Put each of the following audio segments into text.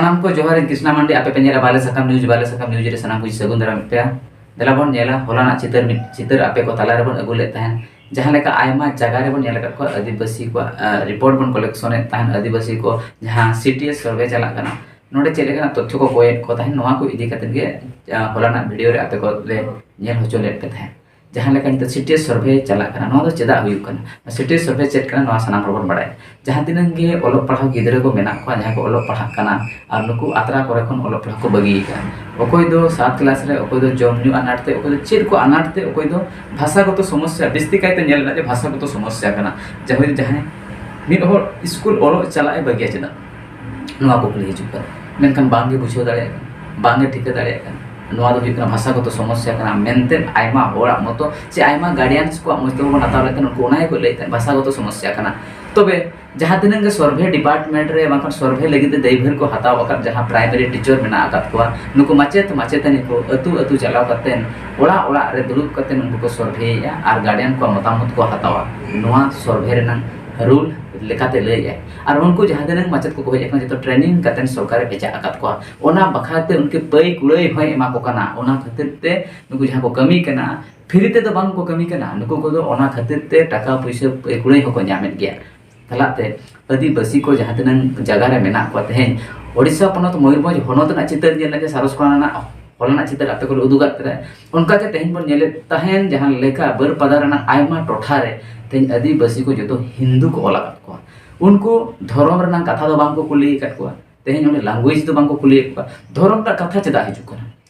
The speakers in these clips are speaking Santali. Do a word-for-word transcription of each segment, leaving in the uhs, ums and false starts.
ᱥᱟᱱᱟᱢ ᱠᱚ ᱡᱚᱦᱟᱨ, ᱤᱧ ᱠᱨᱤᱥᱱᱟ ᱢᱟᱱᱰᱤ, ᱟᱯᱮ ᱯᱮ ᱧᱮᱞᱟ ᱵᱟᱞᱮ ᱥᱟᱠᱟᱢ ᱱᱤᱭᱩᱡᱽ᱾ ᱵᱟᱞᱮ ᱥᱟᱠᱟᱢ ᱱᱤᱭᱩᱡᱽ ᱨᱮ ᱥᱟᱱᱟᱢ ᱠᱚ ᱥᱟᱹᱜᱩᱱ ᱫᱟᱨᱟᱢ ᱯᱮᱭᱟ᱾ ᱫᱮᱞᱟ ᱵᱚᱱ ᱧᱮᱞᱟ ᱦᱚᱞᱟᱱᱟᱜ ᱪᱤᱛᱟᱹᱨ, ᱢᱤᱫ ᱪᱤᱛᱟᱹᱨ ᱟᱯᱮ ᱠᱚ ᱛᱟᱞᱟ ᱨᱮᱵᱚᱱ ᱟᱹᱜᱩ ᱞᱮᱫ ᱛᱟᱦᱮᱸᱫ, ᱡᱟᱦᱟᱸ ᱞᱮᱠᱟ ᱟᱭᱢᱟ ᱡᱟᱭᱜᱟ ᱨᱮᱵᱚᱱ ᱧᱮᱞ ᱟᱠᱟᱫ ᱠᱚᱣᱟ ᱟᱹᱫᱤᱵᱟᱹᱥᱤ ᱠᱚᱣᱟᱜ ᱨᱤᱯᱳᱨᱴ ᱵᱚᱱ ᱠᱚᱞᱮᱠᱥᱚᱱ ᱮᱫ ᱛᱟᱦᱮᱸᱫ, ᱟᱹᱫᱤᱵᱟᱹᱥᱤ ᱠᱚ ᱡᱟᱦᱟᱸ ᱥᱤ ᱴᱤ ᱮᱥ ᱥᱟᱨᱵᱷᱮ ᱪᱟᱞᱟᱜ ᱠᱟᱱᱟ, ᱱᱚᱰᱮ ᱪᱮᱫ ᱞᱮᱠᱟᱱᱟᱜ ᱛᱚᱛᱛᱷᱚ ᱠᱚ ᱠᱚᱭᱮᱫ ᱠᱚ ᱛᱟᱦᱮᱸᱫ, ᱱᱚᱣᱟ ᱠᱚ ᱤᱫᱤ ᱠᱟᱛᱮᱫ ᱜᱮ ᱦᱚᱞᱟᱱᱟᱜ ᱵᱷᱤᱰᱤᱭᱳ ᱨᱮ ᱟᱯᱮ ᱠᱚ ᱞᱮ ᱧᱮᱞ ᱦᱚᱪᱚ ᱞᱮᱫ ᱯᱮ ᱛᱟᱦᱮᱸᱫ᱾ ᱡᱟᱦᱟᱸ ᱞᱮᱠᱟ ᱱᱤᱛᱚᱜ ᱥᱤ ᱴᱤ ᱮᱥ ᱥᱟᱨᱵᱷᱮ ᱪᱟᱞᱟᱜ ᱠᱟᱱᱟ, ᱱᱚᱣᱟ ᱫᱚ ᱪᱮᱫᱟᱜ ᱦᱩᱭᱩᱜ ᱠᱟᱱᱟ? ᱥᱤ ᱴᱤ ᱮᱥ ᱥᱟᱨᱵᱷᱮ ᱪᱮᱫ ᱠᱟᱱᱟ, ᱱᱚᱣᱟ ᱥᱟᱱᱟᱢ ᱦᱚᱲ ᱵᱚᱱ ᱵᱟᱲᱟᱭᱟ᱾ ᱡᱟᱦᱟᱸ ᱛᱤᱱᱟᱹᱜ ᱜᱮ ᱚᱞᱚᱜ ᱯᱟᱲᱦᱟᱣ ᱜᱤᱫᱽᱨᱟᱹ ᱠᱚ ᱢᱮᱱᱟᱜ ᱠᱚᱣᱟ, ᱡᱟᱦᱟᱸᱭ ᱠᱚ ᱚᱞᱚᱜ ᱯᱟᱲᱦᱟᱜ ᱠᱟᱱᱟ, ᱟᱨ ᱱᱩᱠᱩ ᱟᱛᱨᱟ ᱠᱚᱨᱮ ᱠᱷᱚᱱ ᱚᱞᱚᱜ ᱯᱟᱲᱦᱟᱣ ᱠᱚ ᱵᱟᱹᱜᱤᱭᱮᱫᱟ᱾ ᱚᱠᱚᱭ ᱫᱚ ᱥᱟᱛ ᱠᱞᱟᱥ ᱨᱮ, ᱚᱠᱚᱭ ᱫᱚ ᱡᱚᱢ ᱧᱩ ᱟᱱᱟᱴ ᱛᱮ, ᱚᱠᱚᱭ ᱫᱚ ᱪᱮᱫ ᱠᱚ ᱟᱱᱟᱴ ᱛᱮ, ᱚᱠᱚᱭ ᱫᱚ ᱵᱷᱟᱥᱟᱜᱚᱛᱚ ᱥᱚᱢᱚᱥᱥᱟ, ᱵᱤᱥᱛᱤ ᱠᱟᱭᱛᱮ ᱧᱮᱞ ᱮᱱᱟ ᱡᱮ ᱵᱷᱟᱥᱟᱜᱚᱛᱚ ᱥᱚᱢᱚᱥᱥᱟ ᱠᱟᱱᱟ᱾ ᱡᱟᱦᱟᱸᱭ ᱡᱟᱦᱟᱸᱭ ᱢᱤᱫ ᱦᱚᱲ ᱥᱠᱩᱞ ᱚᱞᱚᱜ ᱪᱟᱞᱟᱜ ᱮ ᱵᱟᱹᱜᱤᱭᱟ ᱪᱮᱫᱟᱜ? ᱱᱚᱣᱟ ᱠᱩᱠᱞᱤ ᱦᱤᱡᱩᱜ ᱠᱟᱱᱟ᱾ ᱢᱮᱱᱠᱷᱟᱱ ᱵᱟᱝ ᱜᱮ ᱵᱩᱡᱷᱟᱹᱣ ᱫᱟᱲᱮᱭᱟᱜ ᱠᱟᱱᱟ, ᱵᱟᱝ ᱜᱮ ᱴᱷᱤᱠᱟᱹ ᱫᱟᱲᱮᱭᱟᱜ ᱠᱟᱱᱟ᱾ ᱱᱚᱣᱟ ᱫᱚ ᱦᱩᱭᱩᱜ ᱠᱟᱱᱟ ᱵᱷᱟᱥᱟᱜᱚᱛᱚ ᱥᱚᱢᱚᱥᱥᱟ ᱠᱟᱱᱟ ᱢᱮᱱᱛᱮ ᱟᱭᱢᱟ ᱦᱚᱲᱟᱜ ᱢᱚᱛᱚ ᱥᱮ ᱟᱭᱢᱟ ᱜᱟᱨᱰᱤᱭᱟᱱᱥ ᱠᱚᱣᱟᱜ ᱢᱚᱛᱚ ᱵᱚᱱ ᱦᱟᱛᱟᱣ ᱞᱮᱫ ᱛᱟᱦᱮᱸᱫ, ᱩᱱᱠᱩ ᱚᱱᱟ ᱜᱮᱠᱚ ᱞᱟᱹᱭᱮᱫ ᱛᱟᱦᱮᱸᱫ ᱵᱷᱟᱥᱟᱜᱚᱛᱚ ᱥᱚᱢᱚᱥᱥᱟ ᱠᱟᱱᱟ᱾ ᱛᱚᱵᱮ ᱡᱟᱦᱟᱸ ᱛᱤᱱᱟᱹᱜ ᱜᱮ ᱥᱚᱨᱵᱷᱮ ᱰᱤᱯᱟᱨᱴᱢᱮᱱᱴ ᱨᱮ ᱵᱟᱝᱠᱷᱟᱱ ᱥᱚᱨᱵᱷᱮ ᱞᱟᱹᱜᱤᱫ ᱛᱮ ᱫᱟᱹᱭᱵᱷᱟᱹᱨ ᱠᱚ ᱦᱟᱛᱟᱣ ᱟᱠᱟᱫ, ᱡᱟᱦᱟᱸ ᱯᱨᱟᱭᱢᱟᱨᱤ ᱴᱤᱪᱟᱨ ᱢᱮᱱᱟᱜ ᱟᱠᱟᱫ ᱠᱚᱣᱟ, ᱱᱩᱠᱩ ᱢᱟᱪᱮᱫ ᱢᱟᱪᱮᱛᱟᱹᱱᱤ ᱠᱚ ᱟᱹᱛᱩ ᱟᱹᱛᱩ ᱪᱟᱞᱟᱣ ᱠᱟᱛᱮᱫ ᱚᱲᱟᱜ ᱚᱲᱟᱜ ᱨᱮ ᱫᱩᱲᱩᱵ ᱠᱟᱛᱮᱫ ᱩᱱᱠᱩ ᱠᱚ ᱥᱚᱨᱵᱷᱮᱭᱮᱫᱼᱟ ᱟᱨ ᱜᱟᱨᱰᱤᱭᱟᱱ ᱠᱚᱣᱟᱜ ᱢᱚᱛᱟᱢᱚᱛ ᱠᱚ ᱦᱟᱛᱟᱣᱟ᱾ ᱱᱚᱣᱟ ᱥᱚᱨᱵᱷᱮ ᱨᱮᱱᱟᱜ ᱨᱩᱞ ᱞᱮᱠᱟᱛᱮ ᱞᱟᱹᱭᱮᱫᱼᱟᱭ᱾ ᱟᱨ ᱩᱱᱠᱩ ᱡᱟᱦᱟᱸ ᱛᱤᱱᱟᱹᱜ ᱢᱟᱪᱮᱫ ᱠᱚᱠᱚ ᱦᱮᱡ ᱟᱠᱟᱱᱟ, ᱡᱚᱛᱚ ᱴᱨᱮᱱᱤᱝ ᱠᱟᱛᱮᱫ ᱥᱚᱨᱠᱟᱨᱮ ᱵᱷᱮᱡᱟ ᱟᱠᱟᱫ ᱠᱚᱣᱟ᱾ ᱚᱱᱟ ᱵᱟᱠᱷᱨᱟ ᱛᱮ ᱩᱱᱠᱩ ᱯᱟᱹᱭ ᱠᱩᱲᱟᱹᱭ ᱦᱚᱸᱭ ᱮᱢᱟ ᱠᱚ ᱠᱟᱱᱟ᱾ ᱚᱱᱟ ᱠᱷᱟᱹᱛᱤᱨ ᱛᱮ ᱱᱩᱠᱩ ᱡᱟᱦᱟᱸ ᱠᱚ ᱠᱟᱹᱢᱤ ᱠᱟᱱᱟ, ᱯᱷᱨᱤ ᱛᱮᱫᱚ ᱵᱟᱝ ᱠᱚ ᱠᱟᱹᱢᱤ ᱠᱟᱱᱟ᱾ ᱱᱩᱠᱩ ᱠᱚᱫᱚ ᱚᱱᱟ ᱠᱷᱟᱹᱛᱤᱨ ᱛᱮ ᱴᱟᱠᱟ ᱯᱩᱭᱥᱟᱹ ᱯᱟᱹᱭ ᱠᱩᱲᱟᱹᱭ ᱦᱚᱸᱠᱚ ᱧᱟᱢᱮᱫ ᱜᱮᱭᱟ᱾ ᱛᱟᱞᱟᱛᱮ ᱟᱹᱫᱤᱵᱟᱹᱥᱤ ᱠᱚ ᱡᱟᱦᱟᱸ ᱛᱤᱱᱟᱹᱜ ᱡᱟᱭᱜᱟ ᱨᱮ ᱢᱮᱱᱟᱜ ᱠᱚᱣᱟ, ᱛᱮᱦᱮᱧ ᱳᱰᱤᱥᱟ ᱯᱚᱱᱚᱛ ᱢᱚᱭᱩᱨᱵᱷᱚᱸᱡᱽ ᱦᱚᱱᱚᱛ ᱨᱮᱱᱟᱜ ᱪᱤᱛᱟᱹᱨ ᱧᱮᱞ ᱞᱟᱹᱜᱤᱫ ᱥᱟᱨᱚᱥ ᱠᱚᱲᱟ ᱨᱮᱱᱟᱜ ᱦᱚᱞᱟᱱᱟᱜ ᱪᱤᱛᱟᱹᱨ ᱟᱯᱮ ᱠᱚᱞᱮ ᱩᱫᱩᱜᱟᱫ ᱯᱮᱭᱟ᱾ ᱚᱱᱠᱟᱜᱮ ᱛᱮᱦᱮᱧ ᱵᱚᱱ ᱧᱮᱞᱮᱫ ᱛᱟᱦᱮᱱ, ᱡᱟᱦᱟᱸ ᱞᱮᱠᱟ ᱵᱟᱹᱨᱯᱟᱫᱟ ᱨᱮᱱᱟᱜ ᱟᱭᱢᱟ ᱴᱚᱴᱷᱟ ᱨᱮ ᱛᱮᱦᱮᱧ ᱟᱹᱫᱤᱵᱟᱹᱥᱤ ᱠᱚ ᱡᱚᱛᱚ ᱦᱤᱱᱫᱩ ᱠᱚ ᱚᱞ ᱟᱠᱟᱫ ᱠᱚᱣᱟ᱾ ᱩᱱᱠᱩ ᱫᱷᱚᱨᱚᱢ ᱨᱮᱱᱟᱜ ᱠᱟᱛᱷᱟ ᱫᱚ ᱵᱟᱝ ᱠᱚ ᱠᱩᱞᱤ ᱟᱠᱟᱫ ᱠᱚᱣᱟ᱾ ᱛᱮᱦᱮᱧ ᱚᱸᱰᱮ ᱞᱮᱝᱜᱩᱭᱮᱡᱽ ᱫᱚ ᱵᱟᱝ ᱠᱚ ᱠᱩᱞᱤᱭᱮᱫ ᱠᱚᱣᱟ᱾ ᱫᱷᱚᱨᱚᱢ ᱨᱮᱱᱟᱜ ᱠᱟᱛᱷᱟ ᱪᱮᱫᱟᱜ ᱦᱤᱡᱩᱜ ᱠᱟᱱᱟ?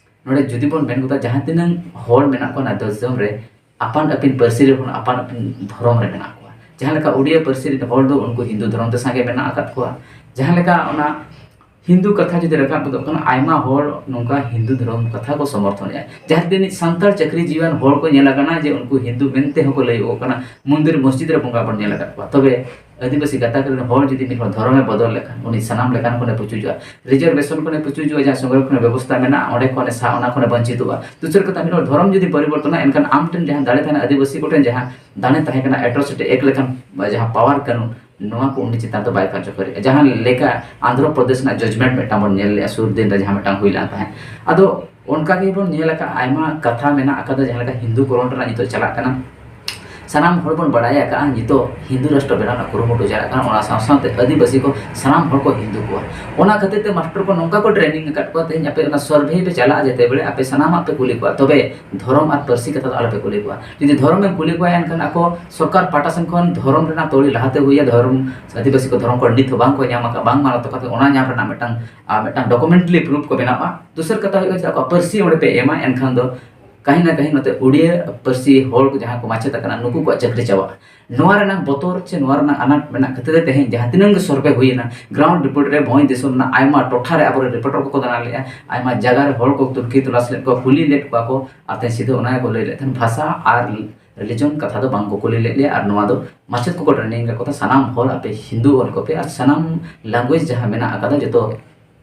ᱱᱚᱰᱮ ᱡᱩᱫᱤ ᱵᱚᱱ ᱢᱮᱱ ᱜᱚᱫᱟ, ᱡᱟᱦᱟᱸ ᱛᱤᱱᱟᱹᱜ ᱦᱚᱲ ᱢᱮᱱᱟᱜ ᱠᱚᱣᱟ ᱚᱱᱟ ᱫᱤᱥᱚᱢ ᱨᱮ, ᱟᱯᱟᱱ ᱟᱹᱯᱤᱱ ᱯᱟᱹᱨᱥᱤ ᱨᱮ ᱵᱟᱹᱱᱩᱜ, ᱟᱯᱟᱱ ᱟᱹᱯᱤᱱ ᱫᱷᱚᱨᱚᱢ ᱨᱮ ᱢᱮᱱᱟᱜ ᱠᱚᱣᱟ᱾ ᱡᱟᱦᱟᱸ ᱞᱮᱠᱟ ᱩᱲᱤᱭᱟ ᱯᱟᱹᱨᱥᱤ ᱨᱮᱱ ᱦᱚᱲ ᱫᱚ ᱩᱱᱠᱩ ᱦᱤᱱᱫᱩ ᱫᱷᱚᱨᱚᱢ ᱛᱮ ᱥᱟᱸᱜᱮ ᱢᱮᱱᱟᱜ ᱟᱠᱟᱫ ᱠᱚᱣᱟ᱾ ᱡᱟᱦᱟᱸ ᱞᱮᱠᱟ ᱚᱱᱟ ᱦᱤᱱᱫᱩ ᱠᱟᱛᱷᱟ ᱡᱩᱫᱤ ᱨᱟᱠᱟᱵ ᱜᱚᱫᱚᱜ ᱠᱟᱱᱟ, ᱟᱭᱢᱟ ᱦᱚᱲ ᱱᱚᱝᱠᱟ ᱦᱤᱱᱫᱩ ᱫᱷᱚᱨᱚᱢ ᱠᱟᱛᱷᱟ ᱠᱚ ᱥᱚᱢᱚᱨᱛᱷᱚᱱᱮᱫᱼᱟ᱾ ᱡᱟᱦᱟᱸ ᱛᱤᱱᱟᱹᱜ ᱥᱟᱱᱛᱟᱲ ᱪᱟᱹᱠᱨᱤ ᱡᱤᱣᱤᱭᱟᱱ ᱦᱚᱲ ᱠᱚ ᱧᱮᱞ ᱟᱠᱟᱱᱟ ᱡᱮ ᱩᱱᱠᱩ ᱦᱤᱱᱫᱩ ᱢᱮᱱᱛᱮ ᱦᱚᱸᱠᱚ ᱞᱟᱹᱭᱚᱜ ᱠᱟᱱᱟ, ᱢᱚᱱᱫᱤᱨ ᱢᱚᱥᱡᱤᱫ ᱨᱮ ᱵᱚᱸᱜᱟ ᱵᱚᱱ ᱧᱮᱞ ᱟᱠᱟᱫ ᱠᱚᱣᱟ᱾ ᱛᱚᱵᱮ ᱟᱹᱫᱤᱵᱟᱹᱥᱤ ᱜᱟᱛᱟᱠ ᱨᱮᱱ ᱦᱚᱲ ᱡᱩᱫᱤ ᱢᱤᱫ ᱦᱚᱲ ᱫᱷᱚᱨᱚᱢᱮ ᱵᱚᱫᱚᱞ ᱞᱮᱠᱷᱟᱱ, ᱩᱱᱤ ᱥᱟᱱᱟᱢ ᱞᱮᱠᱟᱱ ᱠᱷᱚᱱᱮ ᱯᱩᱪᱩᱡᱚᱜᱼᱟ᱾ ᱨᱤᱡᱟᱨᱵᱷᱮᱥᱚᱱ ᱠᱷᱚᱱᱮ ᱯᱩᱪᱩᱡᱚᱜᱼᱟ, ᱡᱟᱦᱟᱸ ᱥᱚᱝᱨᱚᱠᱷᱚᱱ ᱵᱮᱵᱚᱥᱛᱷᱟ ᱢᱮᱱᱟᱜᱼᱟ, ᱚᱸᱰᱮ ᱠᱷᱚᱱᱮ ᱥᱟ-, ᱚᱱᱟ ᱠᱷᱚᱱᱮ ᱵᱚᱧᱪᱤᱛᱚᱜᱼᱟ᱾ ᱫᱩᱥᱟᱹᱨ ᱠᱟᱛᱷᱟ, ᱢᱤᱫ ᱦᱚᱲ ᱫᱷᱚᱨᱚᱢ ᱡᱩᱫᱤ ᱯᱚᱨᱤᱵᱚᱨᱛᱚᱱᱟ, ᱮᱱᱠᱷᱟᱱ ᱟᱢ ᱴᱷᱮᱱ ᱡᱟᱦᱟᱸ ᱫᱟᱲᱮ ᱛᱟᱦᱮᱱᱟ, ᱟᱹᱫᱤᱵᱟᱹᱥᱤ ᱠᱚᱴᱷᱮᱱ ᱡᱟᱦᱟᱸ ᱫᱟᱲᱮ ᱛᱟᱦᱮᱸ ᱠᱟᱱᱟ, ᱮᱴᱨᱚᱥᱤᱴᱤ ᱮᱠᱴ ᱞᱮᱠᱟᱱ ᱡᱟᱦᱟᱸ ᱯᱟᱣᱟᱨ ᱠᱟᱹᱱᱩᱱ, ᱱᱚᱣᱟ ᱠᱚ ᱩᱱᱤ ᱪᱮᱛᱟᱱ ᱫᱚ ᱵᱟᱭ ᱠᱟᱨᱡᱚᱠᱟᱨᱤᱜᱼᱟ᱾ ᱡᱟᱦᱟᱸ ᱞᱮᱠᱟ ᱟᱱᱫᱷᱨᱚ ᱯᱨᱚᱫᱮᱥ ᱨᱮᱱᱟᱜ ᱡᱟᱡᱽᱢᱮᱱᱴ ᱢᱤᱫᱴᱟᱝ ᱵᱚᱱ ᱧᱮᱞ ᱞᱮᱜᱼᱟ ᱥᱩᱨ ᱫᱤᱱ ᱨᱮ, ᱡᱟᱦᱟᱸ ᱢᱤᱫᱴᱟᱝ ᱦᱩᱭ ᱞᱮᱱ ᱛᱟᱦᱮᱸᱫ᱾ ᱟᱫᱚ ᱚᱱᱠᱟ ᱜᱮᱵᱚᱱ ᱧᱮᱞ ᱟᱠᱟᱫ, ᱟᱭᱢᱟ ᱠᱟᱛᱷᱟ ᱢᱮᱱᱟᱜ ᱟᱠᱟᱫᱟ, ᱡᱟᱦᱟᱸ ᱞᱮᱠᱟ ᱦᱤᱱᱫᱩ ᱠᱚᱨᱚᱱ ᱨᱮᱱᱟᱜ ᱱᱤᱛᱚᱜ ᱪᱟᱞᱟᱜ ᱠᱟᱱᱟ᱾ ᱥᱟᱱᱟᱢ ᱦᱚᱲ ᱵᱚᱱ ᱵᱟᱲᱟᱭ ᱟᱠᱟᱫᱼᱟ ᱱᱤᱛᱚᱜ ᱦᱤᱱᱫᱩ ᱨᱟᱥᱴᱨᱚ ᱵᱮᱱᱟᱣ ᱨᱮᱱᱟᱜ ᱠᱩᱨᱩᱢᱩᱴᱩ ᱪᱟᱞᱟᱜ ᱠᱟᱱᱟ, ᱚᱱᱟ ᱥᱟᱶ ᱥᱟᱶᱛᱮ ᱟᱹᱫᱤᱵᱟᱹᱥᱤ ᱠᱚ ᱥᱟᱱᱟᱢ ᱦᱚᱲ ᱠᱚ ᱦᱤᱱᱫᱩ ᱠᱚᱣᱟ᱾ ᱚᱱᱟ ᱠᱷᱟᱹᱛᱤᱨ ᱛᱮ ᱢᱟᱥᱴᱟᱨ ᱠᱚ ᱱᱚᱝᱠᱟ ᱠᱚ ᱴᱨᱮᱱᱤᱝ ᱟᱠᱟᱫ ᱠᱚᱣᱟ, ᱛᱮᱦᱮᱧ ᱟᱯᱮ ᱚᱱᱟ ᱥᱚᱨᱵᱷᱮ ᱯᱮ ᱪᱟᱞᱟᱜᱼᱟ ᱡᱮᱛᱮ ᱵᱮᱲᱮ, ᱟᱯᱮ ᱥᱟᱱᱟᱢᱟᱜ ᱯᱮ ᱠᱩᱞᱤ ᱠᱚᱣᱟ, ᱛᱚᱵᱮ ᱫᱷᱚᱨᱚᱢ ᱟᱨ ᱯᱟᱹᱨᱥᱤ ᱠᱟᱛᱷᱟ ᱫᱚ ᱟᱞᱚᱯᱮ ᱠᱩᱞᱤ ᱠᱚᱣᱟ᱾ ᱡᱩᱫᱤ ᱫᱷᱚᱨᱚᱢ ᱮᱢ ᱠᱩᱞᱤ ᱠᱚᱣᱟ, ᱮᱱᱠᱷᱟᱱ ᱟᱠᱚ ᱥᱚᱨᱠᱟᱨ ᱯᱟᱦᱴᱟ ᱥᱮᱱ ᱠᱷᱚᱱ ᱫᱷᱚᱨᱚᱢ ᱨᱮᱱᱟᱜ ᱛᱚᱲᱤ ᱞᱟᱦᱟᱛᱮ ᱦᱩᱭᱟ, ᱫᱷᱚᱨᱚᱢ, ᱟᱹᱫᱤᱵᱟᱹᱥᱤ ᱠᱚ ᱫᱷᱚᱨᱚᱢ ᱠᱳᱰ ᱱᱤᱛ ᱦᱚᱸ ᱵᱟᱝ ᱠᱚ ᱧᱟᱢ ᱟᱠᱟᱫ, ᱵᱟᱝ ᱢᱟᱱᱟᱣ ᱛᱟᱠᱚ ᱠᱷᱟᱱ ᱚᱱᱟ ᱧᱟᱢ ᱨᱮᱱᱟᱜ ᱢᱤᱫᱴᱟᱝ, ᱟᱨ ᱢᱤᱫᱴᱟᱝ ᱰᱚᱠᱩᱢᱮᱱᱴᱨᱤ ᱯᱨᱩᱯᱷ ᱠᱚ ᱵᱮᱱᱟᱣᱟ᱾ ᱫᱚᱥᱟᱨ ᱠᱟᱛᱷᱟ ᱦᱩᱭᱩᱜ ᱠᱟᱱᱟ, ᱡᱮ ᱟᱠᱚᱣᱟᱜ ᱯᱟᱹᱨᱥᱤ ᱚᱸᱰᱮ ᱯᱮ ᱮᱢᱟ, ᱮᱱᱠᱷᱟᱱ ᱫᱚ ᱠᱟᱹᱦᱤ ᱱᱟ ᱠᱟᱹᱦᱤ ᱱᱚᱛᱮ ᱩᱲᱤᱭᱟᱹ ᱯᱟᱹᱨᱥᱤ ᱦᱚᱲ ᱠᱚ ᱡᱟᱦᱟᱸ ᱠᱚ ᱢᱟᱪᱮᱫ ᱟᱠᱟᱱᱟ, ᱱᱩᱠᱩ ᱠᱚᱣᱟᱜ ᱪᱟᱹᱠᱨᱤ ᱪᱟᱵᱟᱜᱼᱟ᱾ ᱱᱚᱣᱟ ᱨᱮᱱᱟᱜ ᱵᱚᱛᱚᱨ ᱪᱮ ᱱᱚᱣᱟ ᱨᱮᱱᱟᱜ ᱟᱱᱟᱴ ᱢᱮᱱᱟᱜ ᱠᱷᱟᱹᱛᱤᱨ ᱛᱮ ᱛᱮᱦᱮᱧ ᱡᱟᱦᱟᱸ ᱛᱤᱱᱟᱹᱜ ᱜᱮ ᱥᱚᱨᱵᱷᱮ ᱦᱩᱭᱮᱱᱟ, ᱜᱨᱟᱣᱩᱱᱰ ᱨᱤᱯᱳᱨᱴ ᱨᱮ ᱵᱷᱚᱸᱡᱽ ᱫᱤᱥᱚᱢ ᱨᱮᱱᱟᱜ ᱟᱭᱢᱟ ᱴᱚᱴᱷᱟ ᱨᱮ ᱟᱵᱚᱨᱮᱱ ᱨᱤᱯᱳᱨᱴᱟᱨ ᱠᱚᱠᱚ ᱫᱟᱬᱟ ᱞᱮᱫᱼᱟ, ᱟᱭᱢᱟ ᱡᱟᱭᱜᱟ ᱨᱮ ᱦᱚᱲ ᱠᱚ ᱛᱩᱱᱠᱷᱤ ᱛᱚᱞᱟᱥ ᱞᱮᱫ ᱠᱚᱣᱟ, ᱠᱩᱞᱤ ᱞᱮᱫ ᱠᱚᱣᱟ ᱠᱚ, ᱟᱨ ᱛᱮᱦᱮᱧ ᱥᱤᱫᱷᱟᱹ ᱚᱱᱟ ᱜᱮᱠᱚ ᱞᱟᱹᱭ ᱞᱮᱫ ᱛᱟᱦᱮᱸᱫ, ᱵᱷᱟᱥᱟ ᱟᱨ ᱨᱤᱞᱤᱡᱚᱱ ᱠᱟᱛᱷᱟ ᱫᱚ ᱵᱟᱝ ᱠᱚ ᱠᱩᱞᱤ ᱞᱮᱫ ᱞᱮᱭᱟ, ᱟᱨ ᱱᱚᱣᱟ ᱫᱚ ᱢᱟᱪᱮᱫ ᱠᱚᱠᱚ ᱴᱨᱮᱱᱤᱝ ᱨᱮᱠᱚ ᱛᱟᱦᱮᱸ, ᱥᱟᱱᱟᱢ ᱦᱚᱲ ᱟᱯᱮ ᱦᱤᱱᱫᱩ ᱚᱞ ᱠᱚᱯᱮ ᱟᱨ ᱥᱟᱱᱟᱢ ᱞᱮᱝᱜᱩᱭᱮᱡᱽ ᱡᱟᱦᱟᱸ ᱢᱮᱱᱟᱜ ᱟᱠᱟᱫᱟ ᱡᱚᱛᱚ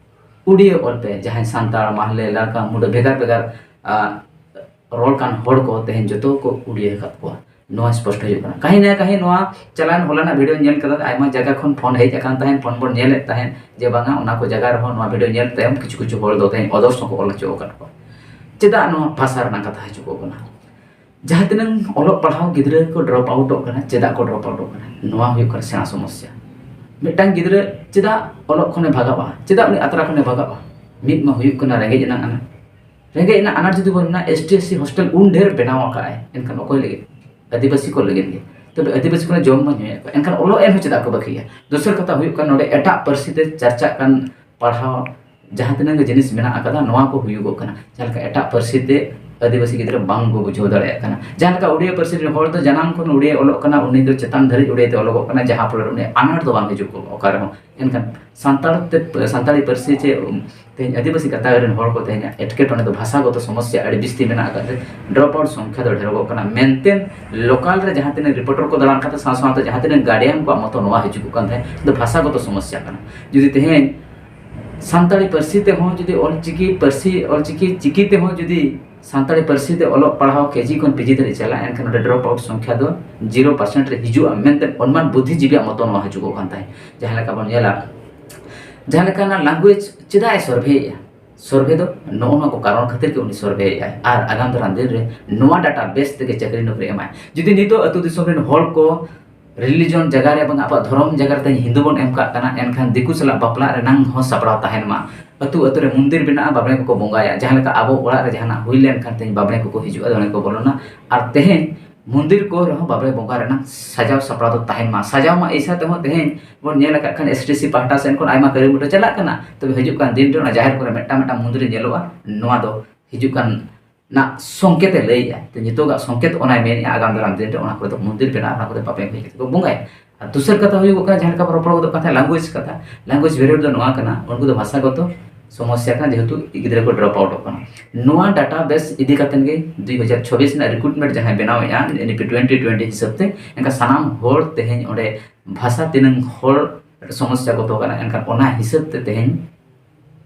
ᱩᱲᱤᱭᱟᱹ ᱚᱞ ᱯᱮ, ᱡᱟᱦᱟᱸᱭ ᱥᱟᱱᱛᱟᱲ, ᱢᱟᱦᱞᱮ, ᱞᱟᱲᱠᱟ, ᱢᱩᱰᱟᱹ, ᱵᱷᱮᱜᱟᱨ ᱵᱷᱮᱜᱟᱨ, ᱟ, ᱨᱚᱲ ᱠᱟᱱ ᱦᱚᱲ ᱠᱚ ᱛᱮᱦᱮᱧ ᱡᱚᱛᱚ ᱠᱚ ᱩᱲᱤᱭᱟᱹ ᱟᱠᱟᱫ ᱠᱚᱣᱟ᱾ ᱱᱚᱣᱟ ᱥᱯᱚᱥᱴᱚ ᱦᱤᱡᱩᱜ ᱠᱟᱱᱟ᱾ ᱠᱟᱹᱦᱤ ᱱᱟ ᱠᱟᱹᱦᱤ ᱱᱚᱣᱟ ᱪᱟᱞᱟᱣᱮᱱ ᱦᱚᱞᱟᱱᱟᱜ ᱵᱷᱤᱰᱤᱭᱳ ᱧᱮᱞ ᱠᱟᱛᱮ ᱟᱭᱢᱟ ᱡᱟᱭᱜᱟ ᱠᱷᱚᱱ ᱯᱷᱳᱱ ᱦᱮᱡ ᱟᱠᱟᱱ ᱛᱟᱦᱮᱸᱫ, ᱯᱷᱳᱱ ᱵᱚᱱ ᱧᱮᱞᱮᱫ ᱛᱟᱦᱮᱸᱫ ᱡᱮ ᱵᱟᱝᱟ, ᱚᱱᱟ ᱠᱚ ᱡᱟᱭᱜᱟ ᱨᱮᱦᱚᱸ ᱱᱚᱣᱟ ᱵᱷᱤᱰᱤᱭᱳ ᱧᱮᱞ ᱛᱟᱭᱚᱢ ᱠᱤᱪᱷᱩ ᱠᱤᱪᱷᱩ ᱦᱚᱲ ᱫᱚ ᱛᱮᱦᱮᱧ ᱚᱫᱚᱨᱥ ᱦᱚᱸᱠᱚ ᱚᱞ ᱦᱚᱪᱚ ᱟᱠᱟᱫ ᱠᱚᱣᱟ᱾ ᱪᱮᱫᱟᱜ ᱱᱚᱣᱟ ᱵᱷᱟᱥᱟ ᱨᱮᱱᱟᱜ ᱠᱟᱛᱷᱟ ᱦᱤᱡᱩᱜᱚᱜ ᱠᱟᱱᱟ? ᱡᱟᱦᱟᱸ ᱛᱤᱱᱟᱹᱝ ᱚᱞᱚᱜ ᱯᱟᱲᱦᱟᱣ ᱜᱤᱫᱽᱨᱟᱹ ᱠᱚ ᱰᱨᱚᱯ ᱟᱣᱩᱴᱚᱜ ᱠᱟᱱᱟ, ᱪᱮᱫᱟᱜ ᱠᱚ ᱰᱨᱚᱯ ᱟᱣᱩᱴᱚᱜ ᱠᱟᱱᱟ? ᱱᱚᱣᱟ ᱦᱩᱭᱩᱜ ᱠᱟᱱᱟ ᱥᱮᱬᱟ ᱥᱚᱢᱚᱥᱥᱟ᱾ ᱢᱤᱫᱴᱟᱝ ᱜᱤᱫᱽᱨᱟᱹ ᱪᱮᱫᱟᱜ ᱚᱞᱚᱜ ᱠᱷᱚᱱᱮ ᱵᱷᱟᱜᱟᱜᱼᱟ? ᱪᱮᱫᱟᱜ ᱩᱱᱤ ᱟᱛᱨᱟ ᱠᱷᱚᱱᱮ ᱵᱷᱟᱜᱟᱜᱼᱟ? ᱢᱤᱫ ᱢᱟ ᱦᱩᱭᱩᱜ ᱠᱟᱱᱟ ᱨᱮᱸᱜᱮᱡ ᱨᱮᱱᱟᱜ ᱟᱱᱟᱴ᱾ ᱨᱮᱸᱜᱮᱡ ᱨᱮᱱᱟᱜ ᱟᱱᱟᱴ ᱡᱩᱫᱤ ᱵᱚᱱ ᱢᱮᱱᱟ, S T, S C hostel ᱩᱱ ᱰᱷᱮᱨ ᱵᱮᱱᱟᱣ ᱟᱠᱟᱫᱼᱟᱭ, ᱮᱱᱠᱷᱟᱱ ᱚᱠᱚᱭ ᱞᱟᱹᱜᱤᱫ? ᱟᱹᱫᱤᱵᱟᱹᱥᱤ ᱠᱚ ᱞᱟᱹᱜᱤᱫ ᱜᱮ᱾ ᱛᱚᱵᱮ ᱟᱹᱫᱤᱵᱟᱹᱥᱤ ᱠᱚ ᱡᱚᱢ ᱢᱟ ᱧᱩᱭᱮᱫ ᱠᱚ, ᱮᱱᱠᱷᱟᱱ ᱚᱞᱚᱜ ᱮᱱᱦᱚᱸ ᱪᱮᱫᱟᱜ ᱠᱚ ᱵᱟᱹᱜᱤᱭᱟ? ᱫᱚᱥᱟᱨ ᱠᱟᱛᱷᱟ ᱦᱩᱭᱩᱜ ᱠᱟᱱᱟ, ᱱᱚᱰᱮ ᱮᱴᱟᱜ ᱯᱟᱹᱨᱥᱤ ᱛᱮ ᱪᱟᱨᱪᱟᱜ ᱠᱟᱱ ᱯᱟᱲᱦᱟᱣ, ᱡᱟᱦᱟᱸ ᱛᱤᱱᱟᱹᱜ ᱜᱮ ᱡᱤᱱᱤᱥ ᱢᱮᱱᱟᱜ ᱟᱠᱟᱫᱟ, ᱱᱚᱣᱟ ᱠᱚ ᱦᱩᱭᱩᱜᱚᱜ ᱠᱟᱱᱟ᱾ ᱡᱟᱦᱟᱸ ᱞᱮᱠᱟ ᱮᱴᱟᱜ ᱯᱟᱹᱨᱥᱤ ᱛᱮ ᱟᱹᱫᱤᱵᱟᱹᱥᱤ ᱜᱤᱫᱽᱨᱟᱹ ᱵᱟᱝ ᱠᱚ ᱵᱩᱡᱷᱟᱹᱣ ᱫᱟᱲᱮᱭᱟᱜ ᱠᱟᱱᱟ᱾ ᱡᱟᱦᱟᱸ ᱞᱮᱠᱟ ᱩᱲᱤᱭᱟ ᱯᱟᱹᱨᱥᱤ ᱨᱮᱱ ᱦᱚᱲ ᱫᱚ ᱡᱟᱱᱟᱢ ᱠᱷᱚᱱ ᱩᱲᱤᱭᱟ ᱚᱞᱚᱜ ᱠᱟᱱᱟ, ᱩᱱᱤ ᱫᱚ ᱪᱮᱛᱟᱱ ᱫᱷᱟᱹᱨᱤᱡ ᱩᱲᱤᱭᱟ ᱛᱮ ᱚᱞᱚᱜᱚᱜ ᱠᱟᱱᱟ, ᱡᱟᱦᱟᱸ ᱯᱷᱚᱞᱚ ᱨᱮ ᱩᱱᱤ ᱟᱱᱟᱴ ᱫᱚ ᱵᱟᱝ ᱦᱤᱡᱩᱜ ᱠᱟᱱᱟ ᱚᱠᱟ ᱨᱮᱦᱚᱸ᱾ ᱮᱱᱠᱷᱟᱱ ᱥᱟᱱᱛᱟᱲ ᱛᱮ, ᱥᱟᱱᱛᱟᱲᱤ ᱯᱟᱹᱨᱥᱤ ᱪᱮ, ᱩᱢ, ᱛᱮᱦᱮᱧ ᱟᱹᱫᱤᱵᱟᱹᱥᱤ ᱜᱟᱛᱟᱠ ᱨᱮᱱ ᱦᱚᱲ ᱠᱚ ᱛᱮᱦᱮᱧᱟᱜ ᱮᱴᱠᱮᱴᱚᱬᱮ ᱫᱚ ᱵᱷᱟᱥᱟᱜᱚᱛᱚ ᱥᱚᱢᱚᱥᱥᱟ ᱟᱹᱰᱤ ᱵᱤᱥᱛᱤ ᱢᱮᱱᱟᱜ ᱟᱠᱟᱫ ᱛᱮ, ᱰᱨᱚᱯ ᱟᱣᱩᱴ ᱥᱚᱝᱠᱷᱟ ᱫᱚ ᱰᱷᱮᱨᱚᱜᱚᱜ ᱠᱟᱱᱟ ᱢᱮᱱᱛᱮ ᱞᱳᱠᱟᱞ ᱨᱮ ᱡᱟᱦᱟᱸ ᱛᱤᱱᱟᱹᱜ ᱨᱤᱯᱳᱨᱴᱟᱨ ᱠᱚ ᱫᱟᱬᱟᱱ ᱠᱟᱱ ᱛᱟᱦᱮᱸ, ᱥᱟᱶ ᱥᱟᱶᱛᱮ ᱡᱟᱦᱟᱸ ᱛᱤᱱᱟᱹᱜ ᱜᱟᱨᱰᱤᱭᱟᱱ ᱠᱚᱣᱟᱜ ᱢᱚᱛᱚ ᱱᱚᱣᱟ ᱦᱤᱡᱩᱜ ᱠᱟᱱ ᱛᱟᱦᱮᱸᱫ, ᱫᱚ ᱵᱷᱟᱥᱟᱜᱚᱛᱚ ᱥᱚᱢᱚᱥᱥᱟ ᱠᱟᱱᱟ᱾ ᱡᱩᱫᱤ ᱛᱮᱦᱮᱧ ᱥᱟᱱᱛᱟᱲᱤ ᱯᱟᱹᱨᱥᱤ ᱛᱮᱦᱚᱸ ᱡᱩᱫᱤ ᱚᱞᱪᱤᱠᱤ ᱯᱟᱹᱨᱥᱤ, ᱚᱞᱪᱤᱠᱤ ᱪᱤᱠᱤ ᱛᱮᱦᱚᱸ ᱡᱩᱫᱤ ᱥᱟᱱᱛᱟᱲᱤ ᱯᱟᱹᱨᱥᱤ ᱛᱮ ᱚᱞᱚᱜ ᱯᱟᱲᱦᱟᱣ ᱠᱮᱡᱤ ᱠᱷᱚᱱ ᱯᱤᱡᱤ ᱫᱷᱟᱹᱨᱤᱡ ᱪᱟᱞᱟᱜᱼᱟ, ᱮᱱᱠᱷᱟᱱ ᱚᱸᱰᱮ drop out ᱥᱚᱝᱠᱷᱟ ᱫᱚ zero percent ᱨᱮ ᱦᱤᱡᱩᱜᱼᱟ ᱢᱮᱱᱛᱮ ᱚᱱᱩᱢᱟᱱ ᱵᱩᱫᱽᱫᱷᱤᱡᱤᱵᱤᱭᱟᱜ ᱢᱚᱛᱚ ᱱᱚᱣᱟ ᱦᱤᱡᱩᱜᱚᱜ ᱠᱟᱱ ᱛᱟᱦᱮᱸᱫ᱾ ᱡᱟᱦᱟᱸ ᱞᱮᱠᱟ ᱵᱚᱱ ᱧᱮᱞᱟ, ᱡᱟᱦᱟᱸ ᱞᱮᱠᱟᱱᱟᱜ language ᱪᱮᱫᱟᱜ ᱮ surveyᱮᱫᱼᱟ? Survey ᱫᱚ ᱱᱚᱜᱼᱚ ᱱᱚᱣᱟ ᱠᱚ ᱠᱟᱨᱚᱱ ᱠᱷᱟᱹᱛᱤᱨ ᱜᱮ ᱩᱱᱤ surveyᱮᱫᱼᱟᱭ᱾ ᱟᱨ ᱟᱜᱟᱢ ᱫᱟᱨᱟᱢ ᱫᱤᱱ ᱨᱮ ᱱᱚᱣᱟ data base ᱛᱮᱜᱮ ᱪᱟᱹᱠᱨᱤ ᱱᱚᱠᱨᱤ ᱮᱢᱟᱭ᱾ ᱡᱩᱫᱤ ᱱᱤᱛᱚᱜ ᱟᱹᱛᱩ ᱫᱤᱥᱚᱢ ᱨᱮᱱ ᱦᱚᱲ ᱠᱚ religion ᱡᱟᱭᱜᱟ ᱨᱮ ᱵᱟᱝ ᱟᱵᱚᱣᱟᱜ ᱫᱷᱚᱨᱚᱢ ᱡᱟᱭᱜᱟ ᱨᱮ ᱛᱮᱦᱮᱧ ᱦᱤᱱᱫᱩ ᱵᱚᱱ ᱮᱢ ᱠᱟᱜ ᱠᱟᱱᱟ, ᱮᱱᱠᱷᱟᱱ ᱫᱤᱠᱩ ᱥᱟᱞᱟᱜ ᱵᱟᱯᱞᱟᱜ ᱨᱮᱱᱟᱝ ᱦᱚᱸ ᱥᱟᱯᱲᱟᱣ ᱛᱟᱦᱮᱱ ᱢᱟ᱾ ᱟᱹᱛᱩ ᱟᱹᱛᱩ ᱨᱮ ᱢᱚᱱᱫᱤᱨ ᱵᱮᱱᱟᱜᱼᱟ, ᱵᱟᱵᱟ ᱠᱚᱠᱚ ᱵᱚᱸᱜᱟᱭᱟ᱾ ᱡᱟᱦᱟᱸ ᱞᱮᱠᱟ ᱟᱵᱚ ᱚᱲᱟᱜ ᱨᱮ ᱡᱟᱦᱟᱱᱟᱜ ᱦᱩᱭ ᱞᱮᱱᱠᱷᱟᱱ ᱛᱮᱦᱮᱧ ᱵᱟᱵᱟ ᱠᱚᱠᱚ ᱦᱤᱡᱩᱜᱼᱟ, ᱫᱚᱢᱮ ᱠᱚ ᱵᱚᱞᱚᱱᱟ᱾ ᱟᱨ ᱛᱮᱦᱮᱧ ᱢᱚᱱᱫᱤᱨ ᱠᱚ ᱨᱮᱦᱚᱸ ᱵᱟᱵᱟ ᱵᱚᱸᱜᱟ ᱨᱮᱱᱟᱜ ᱥᱟᱡᱟᱣ ᱥᱟᱯᱲᱟᱣ ᱫᱚ ᱛᱟᱦᱮᱱ ᱢᱟ᱾ ᱥᱟᱡᱟᱣ ᱢᱟ ᱮᱭᱥᱟ ᱛᱮᱦᱚᱸ ᱛᱮᱦᱮᱧ ᱵᱚᱱ ᱧᱮᱞ ᱟᱠᱟᱫ ᱠᱷᱟᱱ STC ᱯᱟᱦᱴᱟ ᱥᱮᱱ ᱠᱷᱚᱱ ᱟᱭᱢᱟ ᱠᱟᱹᱢᱤ ᱢᱩᱴᱷᱟᱹ ᱪᱟᱞᱟᱜ ᱠᱟᱱᱟ, ᱛᱚᱵᱮ ᱦᱤᱡᱩᱜ ᱠᱟᱱ ᱫᱤᱱ ᱨᱮ ᱚᱱᱟ ᱡᱟᱦᱮᱨ ᱠᱚᱨᱮ ᱢᱤᱫᱴᱟᱝ ᱢᱤᱫᱴᱟᱝ ᱢᱚᱱᱫᱤᱨ ᱧᱮᱞᱚᱜᱼᱟ᱾ ᱱᱚᱣᱟ ᱫᱚ ᱦᱤᱡᱩᱜ ᱠᱟᱱ ᱨᱮᱱᱟᱜ ᱥᱚᱝᱠᱮᱛ ᱮ ᱞᱟᱹᱭᱮᱜᱼᱟ᱾ ᱛᱚ ᱱᱤᱛᱚᱜᱟᱜ ᱥᱚᱝᱠᱮᱛ ᱚᱱᱟᱭ ᱢᱮᱱᱮᱜᱼᱟ, ᱟᱜᱟᱢ ᱫᱟᱨᱟᱢ ᱫᱤᱱ ᱨᱮ ᱚᱱᱟ ᱠᱚᱨᱮ ᱫᱚ ᱢᱚᱱᱫᱤᱨ ᱵᱮᱱᱟᱜᱼᱟ, ᱚᱱᱟ ᱠᱚᱨᱮ ᱵᱟᱯᱮ ᱦᱮᱡ ᱠᱟᱛᱮ ᱠᱚ ᱵᱚᱸᱜᱟᱭᱟ᱾ ᱟᱨ ᱫᱚᱥᱟᱨ ᱠᱟᱛᱷᱟ ᱦᱩᱭᱩᱜ ᱠᱟᱱᱟ, ᱡᱟᱦᱟᱸ ᱞᱮᱠᱟ ᱵᱚᱱ ᱨᱚᱯᱚᱲ ᱜᱚᱫᱚᱜ ᱠᱟᱱ ᱛᱟᱦᱮᱸᱫ language ᱠᱟᱛᱷᱟ, language barrier ᱫᱚ ᱱᱚᱣᱟ ᱠᱟᱱᱟ, ᱩᱱᱠᱩ ᱫᱚ ᱵᱷᱟᱥᱟᱜᱚᱛᱚ ᱥᱚᱢᱚᱥᱥᱟ ᱠᱟᱱᱟ, ᱡᱮᱦᱮᱛᱩ ᱜᱤᱫᱽᱨᱟᱹ ᱠᱚ drop outᱚᱜ ᱠᱟᱱᱟ᱾ ᱱᱚᱣᱟ data base ᱤᱫᱤ ᱠᱟᱛᱮ ᱜᱮ ᱫᱩ ᱦᱟᱡᱟᱨ ᱪᱚᱵᱵᱤᱥ ᱨᱮᱱᱟᱜ recruitment ᱡᱟᱦᱟᱸᱭ ᱵᱮᱱᱟᱣᱮᱜᱼᱟ, NEP twenty twenty ᱦᱤᱥᱟᱹᱵ ᱛᱮ, ᱮᱱᱠᱷᱟᱱ ᱥᱟᱱᱟᱢ ᱦᱚᱲ ᱛᱮᱦᱮᱧ ᱚᱸᱰᱮ ᱵᱷᱟᱥᱟ ᱛᱤᱱᱟᱹᱝ ᱦᱚᱲ ᱥᱚᱢᱚᱥᱥᱟ ᱜᱚᱛᱚ ᱠᱟᱱᱟ, ᱮᱱᱠᱷᱟᱱ ᱚᱱᱟ ᱦᱤᱥᱟᱹᱵ ᱛᱮ ᱛᱮᱦᱮᱧ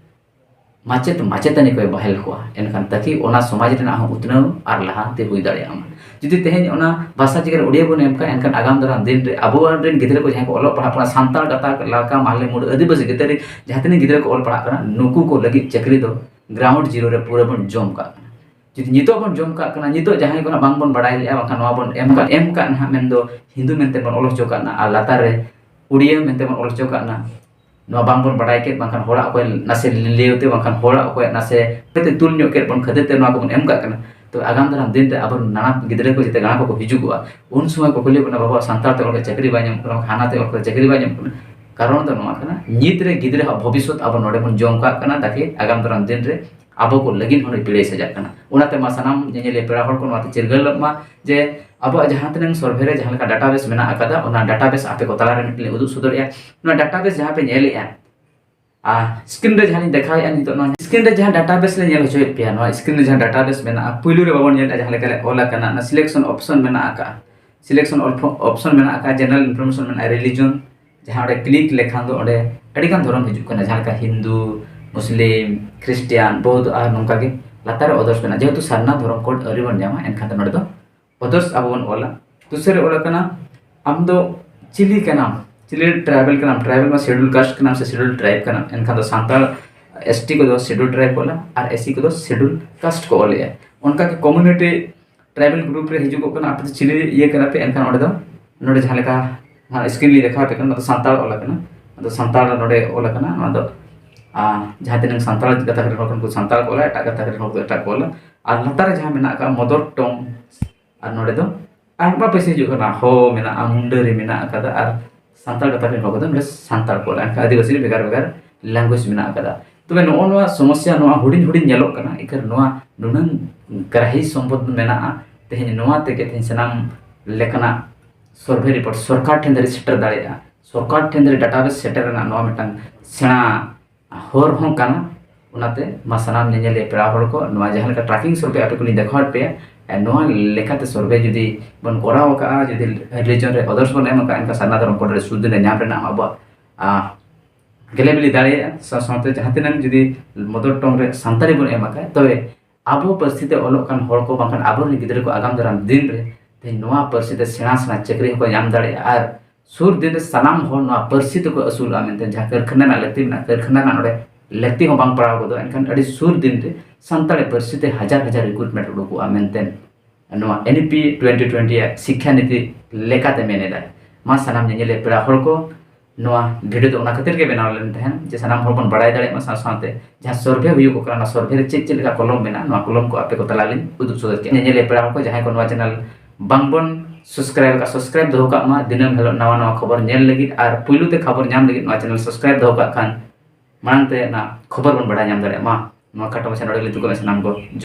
ᱢᱟᱪᱮᱫ ᱢᱟᱪᱮᱛᱟᱹᱱᱤ ᱠᱚᱭ ᱵᱟᱦᱟᱞ ᱠᱚᱣᱟ, ᱮᱱᱠᱷᱟᱱ ᱛᱟᱠᱤ ᱚᱱᱟ ᱥᱚᱢᱟᱡᱽ ᱨᱮᱱᱟᱜ ᱦᱚᱸ ᱩᱛᱱᱟᱹᱣ ᱟᱨ ᱞᱟᱦᱟᱱᱛᱤ ᱦᱩᱭ ᱫᱟᱲᱮᱭᱟᱜ ᱢᱟ᱾ ᱡᱩᱫᱤ ᱛᱮᱦᱮᱧ ᱚᱱᱟ ᱵᱷᱟᱥᱟ ᱡᱟᱭᱜᱟ ᱨᱮ ᱩᱲᱤᱭᱟ ᱵᱚᱱ ᱮᱢ ᱠᱷᱟᱱ, ᱮᱱᱠᱷᱟᱱ ᱟᱜᱟᱢ ᱫᱟᱨᱟᱢ ᱫᱤᱱ ᱨᱮ ᱟᱵᱚ ᱨᱮᱱ ᱜᱤᱫᱽᱨᱟᱹ ᱠᱚ ᱡᱟᱦᱟᱸᱭ ᱠᱚ ᱚᱞᱚᱜ ᱯᱟᱲᱦᱟᱜ ᱠᱟᱱᱟ, ᱥᱟᱱᱛᱟᱲ, ᱜᱟᱛᱟᱠ, ᱞᱟᱲᱠᱟ, ᱢᱟᱦᱞᱮ, ᱢᱩᱰᱟᱹ, ᱟᱹᱫᱤᱵᱟᱹᱥᱤ ᱜᱤᱫᱽᱨᱟᱹ, ᱡᱟᱦᱟᱸ ᱛᱤᱱᱟᱹᱜ ᱜᱤᱫᱽᱨᱟᱹ ᱠᱚ ᱚᱞ ᱯᱟᱲᱦᱟᱜ ᱠᱟᱱᱟ, ᱱᱩᱠᱩ ᱠᱚ ᱞᱟᱹᱜᱤᱫ ᱪᱟᱹᱠᱨᱤ ᱫᱚ ground zero ᱨᱮ ᱯᱩᱨᱟᱹ ᱵᱚᱱ ᱡᱚᱢ ᱠᱟᱜ ᱠᱟᱱᱟ᱾ ᱡᱩᱫᱤ ᱱᱤᱛᱚᱜ ᱵᱚᱱ ᱡᱚᱢ ᱠᱟᱜ ᱠᱟᱱᱟ, ᱱᱤᱛᱚᱜ ᱡᱟᱦᱟᱸᱭ ᱠᱚ ᱱᱟᱜ ᱵᱟᱝ ᱵᱚᱱ ᱵᱟᱲᱟᱭ ᱞᱮᱜᱼᱟ, ᱵᱟᱝᱠᱷᱟᱱ ᱱᱚᱣᱟ ᱵᱚᱱ ᱮᱢ ᱠᱟᱜ, ᱮᱢ ᱠᱟᱜ ᱱᱟᱦᱟᱜ, ᱢᱮᱱᱫᱚ ᱦᱤᱱᱫᱩ ᱢᱮᱱᱛᱮ ᱵᱚᱱ ᱚᱞ ᱦᱚᱪᱚ ᱠᱟᱜ ᱱᱟ, ᱟᱨ ᱞᱟᱛᱟᱨ ᱨᱮ ᱩᱲᱤᱭᱟ ᱢᱮᱱᱛᱮ ᱵᱚᱱ ᱚᱞ ᱦᱚᱪᱚ ᱠᱟᱜ ᱱᱟ, ᱱᱚᱣᱟ ᱵᱟᱝ ᱵᱚᱱ ᱵᱟᱰᱟᱭ ᱠᱮᱫ, ᱵᱟᱝᱠᱷᱟᱱ ᱦᱚᱲᱟᱜ ᱚᱠᱚᱭ ᱱᱟᱥᱮ ᱞᱟᱹᱭ ᱛᱮ, ᱵᱟᱝᱠᱷᱟᱱ ᱦᱚᱲᱟᱜ ᱚᱠᱚᱭᱟᱜ ᱱᱟᱥᱮ ᱛᱮ ᱛᱩᱞ ᱧᱚᱜ ᱠᱮᱫ ᱵᱚᱱ ᱠᱷᱟᱹᱛᱤᱨ ᱛᱮ ᱱᱚᱣᱟ ᱠᱚᱵᱚᱱ ᱮᱢ ᱠᱟᱜ ᱠᱟᱱᱟ᱾ ᱛᱚ ᱟᱜᱟᱢ ᱫᱟᱨᱟᱢ ᱫᱤᱱ ᱨᱮ ᱟᱵᱚ ᱱᱟᱱᱟ ᱜᱤᱫᱽᱨᱟᱹ ᱠᱚ ᱡᱟᱛᱮ ᱜᱟᱬᱟ ᱠᱚᱠᱚ ᱦᱤᱡᱩᱜᱚᱜᱼᱟ, ᱩᱱ ᱥᱚᱢᱚᱭ ᱠᱚ ᱠᱩᱞᱤ ᱵᱚᱱᱟ, "ᱵᱟᱵᱟ, ᱥᱟᱱᱛᱟᱲ ᱛᱮ ᱚᱞ ᱠᱟᱛᱮ ᱪᱟᱹᱠᱨᱤ ᱵᱟᱭ ᱧᱟᱢᱚᱜ ᱠᱟᱱᱟ, ᱦᱟᱱᱟ ᱛᱮ ᱚᱞ ᱠᱟᱛᱮ ᱪᱟᱹᱠᱨᱤ ᱵᱟᱭ ᱧᱟᱢᱚᱜ ᱠᱟᱱᱟ᱾" ᱠᱟᱨᱚᱱ ᱫᱚ ᱱᱚᱣᱟ ᱠᱟᱱᱟ, ᱱᱤᱛ ᱨᱮ ᱜᱤᱫᱽᱨᱟᱹ ᱟᱜ ᱵᱷᱚᱵᱤᱥᱥᱚᱛ ᱟᱵᱚ ᱱᱚᱰᱮ ᱵᱚᱱ ᱡᱚᱢ ᱠᱟᱜ ᱠᱟᱱᱟ, ᱛᱟᱠᱤ ᱟᱜᱟᱢ ᱫᱟᱨᱟᱢ ᱫᱤᱱ ᱨᱮ ᱟᱵᱚ ᱠᱚ ᱞᱟᱹᱜᱤᱫ ᱦᱚᱸ ᱱᱩᱭ ᱯᱤᱲᱟᱹᱭ ᱥᱟᱡᱟᱜ ᱠᱟᱱᱟ᱾ ᱚᱱᱟᱛᱮ ᱢᱟ ᱥᱟᱱᱟᱢ ᱧᱮᱧᱮᱞᱤᱭᱟᱹ ᱯᱮᱲᱟ ᱦᱚᱲ ᱠᱚ ᱱᱚᱣᱟ ᱛᱮ ᱪᱤᱨᱜᱟᱹᱞᱚᱜ ᱢᱟ ᱡᱮ ᱟᱵᱚᱣᱟᱜ ᱡᱟᱦᱟᱸ ᱛᱤᱱᱟᱹᱝ survey ᱨᱮ ᱡᱟᱦᱟᱸ ᱞᱮᱠᱟ database ᱢᱮᱱᱟᱜ ᱟᱠᱟᱫᱟ, ᱚᱱᱟ database ᱟᱯᱮ ᱠᱚ ᱛᱟᱞᱟ ᱨᱮ ᱢᱤᱫᱴᱮᱱ ᱞᱮ ᱩᱫᱩᱜ ᱥᱚᱫᱚᱨᱮᱜᱼᱟ᱾ ᱱᱚᱣᱟ database ᱡᱟᱦᱟᱸ ᱯᱮ ᱧᱮᱞᱮᱜᱼᱟ, ᱟᱨ screen ᱨᱮ ᱡᱟᱦᱟᱸ ᱞᱤᱧ ᱫᱮᱠᱷᱟᱣᱮᱫᱼᱟ ᱱᱤᱛᱚᱜ, ᱱᱚᱣᱟ screen ᱨᱮ ᱡᱟᱦᱟᱸ database ᱞᱮ ᱧᱮᱞ ᱦᱚᱪᱚᱭᱮᱫ ᱯᱮᱭᱟ, ᱱᱚᱣᱟ screen ᱨᱮ ᱡᱟᱦᱟᱸ database ᱢᱮᱱᱟᱜᱼᱟ, ᱯᱩᱭᱞᱩ ᱨᱮ ᱵᱟᱵᱚᱱ ᱧᱮᱞᱮᱫᱼᱟ ᱡᱟᱦᱟᱸ ᱞᱮᱠᱟ ᱞᱮ ᱚᱞ ᱟᱠᱟᱱᱟ, ᱚᱱᱟ selection option ᱢᱮᱱᱟᱜ ᱟᱠᱟᱫᱼᱟ, selection option ᱢᱮᱱᱟᱜ ᱟᱠᱟᱫᱼᱟ, general information ᱢᱮᱱᱟᱜᱼᱟ, religion, ᱡᱟᱦᱟᱸ ᱚᱸᱰᱮ click ᱞᱮᱠᱷᱟᱱ ᱫᱚ ᱚᱸᱰᱮ ᱟᱹᱰᱤᱜᱟᱱ ᱫᱷᱚᱨᱚᱢ ᱦᱤᱡᱩᱜ ᱠᱟᱱᱟ, ᱡᱟᱦᱟᱸ ᱞᱮᱠᱟ ᱦᱤᱱᱫᱩ, ᱢᱩᱥᱞᱤᱢ, ᱠᱷᱨᱤᱥᱴᱤᱭᱟᱱ, ᱵᱳᱫᱷ ᱟᱨ ᱱᱚᱝᱠᱟ ᱜᱮ᱾ ᱞᱟᱛᱟᱨ ᱨᱮ others ᱢᱮᱱᱟᱜᱼᱟ᱾ ᱡᱮᱦᱮᱛᱩ ᱥᱟᱨᱱᱟ ᱫᱷᱚᱨᱚᱢ code ᱟᱹᱣᱨᱤ ᱵᱚᱱ ᱧᱟᱢᱟ, ᱮᱱᱠᱷᱟᱱ ᱫᱚ ᱱᱚᱰᱮ ᱫᱚ others ᱟᱵᱚ ᱵᱚᱱ ᱚᱞᱟ᱾ ᱫᱩᱥᱟᱨᱟ ᱨᱮ ᱚᱞ ᱟᱠᱟᱱᱟ, ᱟᱢ ᱫᱚ ᱪᱤᱞᱤ ᱠᱟᱱᱟᱢ? ᱪᱤᱞᱤ tribal ᱠᱟᱱᱟᱢ? Tribal ᱢᱟ schedule caste ᱠᱟᱱᱟᱢ ᱥᱮ schedule tribe ᱠᱟᱱᱟᱢ? ᱮᱱᱠᱷᱟᱱ ᱫᱚ ᱥᱟᱱᱛᱟᱲ ST ᱠᱚᱫᱚ schedule tribe ᱠᱚ ᱚᱞᱟ ᱟᱨ SC ᱠᱚᱫᱚ schedule caste ᱠᱚ ᱚᱞᱮᱜᱼᱟ᱾ ᱚᱱᱠᱟᱜᱮ community tribal group ᱨᱮ ᱦᱤᱡᱩᱜᱚᱜ ᱠᱟᱱᱟ, ᱟᱯᱮ ᱫᱚ ᱪᱤᱞᱤ ᱤᱭᱟᱹ ᱠᱟᱱᱟ ᱯᱮ? ᱮᱱᱠᱷᱟᱱ ᱚᱸᱰᱮ ᱫᱚ, ᱱᱚᱰᱮ ᱡᱟᱦᱟᱸ ᱞᱮᱠᱟ ᱦᱟᱸᱜ screen ᱞᱤᱧ ᱫᱮᱠᱷᱟᱣ ᱟᱯᱮ ᱠᱟᱱᱟ, ᱚᱱᱟ ᱫᱚ ᱥᱟᱱᱛᱟᱲ ᱚᱞ ᱟᱠᱟᱱᱟ᱾ ᱟᱫᱚ ᱥᱟᱱᱛᱟᱲ ᱱᱚᱰᱮ ᱚᱞ ᱟᱠᱟᱱᱟ, ᱱᱚᱣᱟ ᱫᱚ ᱟᱨ ᱡᱟᱦᱟᱸ ᱛᱤᱱᱟᱹᱜ ᱥᱟᱱᱛᱟᱲ ᱜᱟᱛᱟᱠ ᱨᱮᱱ ᱦᱚᱲ ᱠᱚ, ᱩᱱᱠᱩ ᱥᱟᱱᱛᱟᱲ ᱠᱚ ᱚᱞᱟ, ᱮᱴᱟᱜ ᱜᱟᱛᱟᱠ ᱨᱮᱱ ᱦᱚᱲ ᱠᱚᱫᱚ ᱮᱴᱟᱜ ᱠᱚ ᱚᱞᱟ᱾ ᱟᱨ ᱞᱟᱛᱟᱨ ᱨᱮ ᱡᱟᱦᱟᱸ ᱢᱮᱱᱟᱜ ᱟᱠᱟᱫ mother tongue, ᱟᱨ ᱱᱚᱰᱮ ᱫᱚ ᱟᱭᱢᱟ ᱯᱟᱹᱨᱥᱤ ᱦᱤᱡᱩᱜ ᱠᱟᱱᱟ, ᱦᱳ ᱢᱮᱱᱟᱜᱼᱟ, ᱢᱩᱱᱰᱟᱹᱨᱤ ᱢᱮᱱᱟᱜ ᱟᱠᱟᱫᱟ, ᱟᱨ ᱥᱟᱱᱛᱟᱲ ᱜᱟᱛᱟᱠ ᱨᱮᱱ ᱦᱚᱲ ᱠᱚᱫᱚ ᱱᱚᱰᱮ ᱥᱟᱱᱛᱟᱲ ᱠᱚ ᱚᱞᱟ, ᱮᱱᱠᱷᱟᱱ ᱟᱹᱫᱤᱵᱟᱹᱥᱤ ᱨᱮ ᱵᱷᱮᱜᱟᱨ ᱵᱷᱮᱜᱟᱨ language ᱢᱮᱱᱟᱜ ᱟᱠᱟᱫᱟ᱾ ᱛᱚᱵᱮ ᱱᱚᱜᱼᱚ ᱱᱚᱣᱟ ᱥᱚᱢᱚᱥᱥᱟ, ᱱᱚᱣᱟ ᱦᱩᱰᱤᱧ ᱦᱩᱰᱤᱧ ᱧᱮᱞᱚᱜ ᱠᱟᱱᱟ, ᱤᱠᱷᱟᱹᱱ ᱱᱚᱣᱟ ᱱᱩᱱᱟᱹᱝ ᱜᱨᱟᱦᱤ ᱥᱚᱢᱯᱚᱫ ᱢᱮᱱᱟᱜᱼᱟ, ᱛᱮᱦᱮᱧ ᱱᱚᱣᱟ ᱛᱮᱜᱮ ᱛᱮᱦᱮᱧ ᱥᱟᱱᱟᱢ ᱞᱮᱠᱟᱱᱟᱜ survey report ᱥᱚᱨᱠᱟᱨ ᱴᱷᱮᱱ ᱫᱷᱟᱹᱨᱤᱡ ᱥᱮᱴᱮᱨ ᱫᱟᱲᱮᱭᱟᱜᱼᱟ᱾ ᱥᱚᱨᱠᱟᱨ ᱴᱷᱮᱱ ᱫᱷᱟᱹᱨᱤᱡ database ᱥᱮᱴᱮᱨ ᱨᱮᱱᱟᱜ ᱱᱚᱣᱟ ᱢᱤᱫᱴᱟᱝ ᱥᱮᱬᱟ ᱦᱚᱨ ᱦᱚᱸ ᱠᱟᱱᱟ᱾ ᱚᱱᱟᱛᱮ ᱢᱟ ᱥᱟᱱᱟᱢ ᱧᱮᱧᱮᱞᱤᱭᱟᱹ ᱯᱮᱲᱟ ᱦᱚᱲ ᱠᱚ, ᱱᱚᱣᱟ ᱡᱟᱦᱟᱸ ᱞᱮᱠᱟ tracking survey ᱟᱯᱮ ᱠᱚᱞᱤᱧ ᱫᱮᱠᱷᱟᱣᱟᱫ ᱯᱮᱭᱟ, ᱮ, ᱱᱚᱣᱟ ᱞᱮᱠᱟᱛᱮ survey ᱡᱩᱫᱤ ᱵᱚᱱ ᱠᱚᱨᱟᱣ ᱟᱠᱟᱜᱼᱟ, ᱡᱩᱫᱤ religion ᱨᱮ others ᱵᱚᱱ ᱮᱢ ᱟᱠᱟᱜᱼᱟ, ᱮᱱᱠᱷᱟᱱ ᱥᱟᱨᱱᱟ ᱫᱷᱚᱨᱚᱢ code ᱨᱮ ᱥᱩᱨ ᱫᱤᱱ ᱨᱮ ᱧᱟᱢ ᱨᱮᱱᱟᱜ ᱦᱚᱸ ᱟᱵᱚᱣᱟᱜ, ᱟ, ᱜᱮᱞᱮ ᱵᱤᱞᱤ ᱫᱟᱲᱮᱭᱟᱜᱼᱟ᱾ ᱥᱟᱶ ᱥᱟᱶᱛᱮ ᱡᱟᱦᱟᱸ ᱛᱤᱱᱟᱹᱜ ᱡᱩᱫᱤ mother tongue ᱨᱮ ᱥᱟᱱᱛᱟᱲᱤ ᱵᱚᱱ ᱮᱢ ᱟᱠᱟᱫ, ᱛᱚᱵᱮ ᱟᱵᱚ ᱯᱟᱹᱨᱥᱤ ᱛᱮ ᱚᱞᱚᱜ ᱠᱟᱱ ᱦᱚᱲ ᱠᱚ ᱵᱟᱝᱠᱷᱟᱱ ᱟᱵᱚᱨᱮᱱ ᱜᱤᱫᱽᱨᱟᱹ ᱠᱚ ᱟᱜᱟᱢ ᱫᱟᱨᱟᱢ ᱫᱤᱱ ᱨᱮ ᱛᱮᱦᱮᱧ ᱱᱚᱣᱟ ᱯᱟᱹᱨᱥᱤ ᱛᱮ ᱥᱮᱬᱟ ᱥᱮᱬᱟ ᱪᱟᱹᱠᱨᱤ ᱦᱚᱸᱠᱚ ᱧᱟᱢ ᱫᱟᱲᱮᱭᱟᱜᱼᱟ᱾ ᱟᱨ ᱥᱩᱨ ᱫᱤᱱ ᱨᱮ ᱥᱟᱱᱟᱢ ᱦᱚᱲ ᱱᱚᱣᱟ ᱯᱟᱹᱨᱥᱤ ᱛᱮᱠᱚ ᱟᱹᱥᱩᱞᱚᱜᱼᱟ ᱢᱮᱱᱛᱮ ᱡᱟᱦᱟᱸ ᱠᱟᱹᱨᱠᱷᱟᱱᱟ ᱨᱮᱱᱟᱜ ᱞᱟᱹᱠᱛᱤ ᱢᱮᱱᱟᱜᱼᱟ, ᱠᱟᱹᱨᱠᱷᱟᱱᱟ ᱨᱮᱱᱟᱜ ᱱᱚᱰᱮ ᱞᱟᱹᱠᱛᱤ ᱦᱚᱸ ᱵᱟᱝ ᱯᱟᱲᱟᱣ ᱜᱚᱫᱚᱜᱼᱟ᱾ ᱮᱱᱠᱷᱟᱱ ᱟᱹᱰᱤ ᱥᱩᱨ ᱫᱤᱱ ᱨᱮ ᱥᱟᱱᱛᱟᱲᱤ ᱯᱟᱹᱨᱥᱤ ᱛᱮ ᱦᱟᱡᱟᱨ ᱦᱟᱡᱟᱨ recruitment ᱩᱰᱩᱠᱚᱜᱼᱟ ᱢᱮᱱᱛᱮ ᱱᱚᱣᱟ NEP twenty twenty ᱟᱜ ᱥᱤᱠᱠᱷᱟ ᱱᱤᱛᱤ ᱞᱮᱠᱟᱛᱮ ᱢᱮᱱ ᱮᱫᱟᱭ᱾ ᱢᱟ ᱥᱟᱱᱟᱢ ᱧᱮᱧᱮᱞᱤᱭᱟᱹ ᱯᱮᱲᱟ ᱦᱚᱲ ᱠᱚ, ᱱᱚᱣᱟ video ᱫᱚ ᱚᱱᱟ ᱠᱷᱟᱹᱛᱤᱨ ᱜᱮ ᱵᱮᱱᱟᱣ ᱞᱮᱱ ᱛᱟᱦᱮᱸᱫ ᱡᱮ ᱥᱟᱱᱟᱢ ᱦᱚᱲ ᱵᱚᱱ ᱵᱟᱲᱟᱭ ᱫᱟᱲᱮᱭᱟᱜ ᱢᱟ, ᱥᱟᱶ ᱥᱟᱶᱛᱮ ᱡᱟᱦᱟᱸ survey ᱦᱩᱭᱩᱜ ᱠᱟᱱᱟ, ᱚᱱᱟ survey ᱨᱮ ᱪᱮᱫ ᱪᱮᱫ ᱞᱮᱠᱟ column ᱢᱮᱱᱟᱜᱼᱟ, ᱱᱚᱣᱟ column ᱠᱚ ᱟᱯᱮ ᱠᱚ ᱛᱟᱞᱟ ᱞᱤᱧ ᱩᱫᱩᱜ ᱥᱚᱫᱚᱨ ᱠᱮᱫᱼᱟ᱾ ᱧᱮᱧᱮᱞᱤᱭᱟᱹ ᱯᱮᱲᱟ ᱦᱚᱲ ᱠᱚ, ᱡᱟᱦᱟᱸᱭ ᱠᱚ ᱱᱚᱣᱟ channel ᱵᱟᱝᱵᱚᱱ subscribe ᱟᱠᱟᱫ, subscribe ᱫᱚᱦᱚ ᱠᱟᱜ ᱢᱟ, ᱫᱤᱱᱟᱹᱢ ᱦᱤᱞᱳᱜ ᱱᱟᱣᱟ ᱱᱟᱣᱟ ᱠᱷᱚᱵᱚᱨ ᱧᱮᱞ ᱞᱟᱹᱜᱤᱫ᱾ ᱟᱨ ᱯᱩᱭᱞᱩ ᱛᱮ ᱠᱷᱚᱵᱚᱨ ᱧᱟᱢ ᱞᱟᱹᱜᱤᱫ ᱱᱚᱣᱟ channel subscribe ᱫᱚᱦᱚ ᱠᱟᱜ ᱠᱷᱟᱱ ᱢᱟᱲᱟᱝ ᱛᱮ ᱚᱱᱟ ᱠᱷᱚᱵᱚᱨ ᱵᱚᱱ ᱵᱟᱲᱟᱭ ᱧᱟᱢ ᱫᱟᱲᱮᱭᱟᱜ ᱢᱟ᱾ ᱱᱚᱣᱟ ᱠᱷᱟᱴᱚ ᱢᱟᱪᱷᱟ ᱱᱚᱰᱮ ᱜᱮᱞᱤᱧ ᱛᱩᱠᱟᱹᱢᱮᱫ ᱥᱟᱱᱟᱢ ᱠᱚ᱾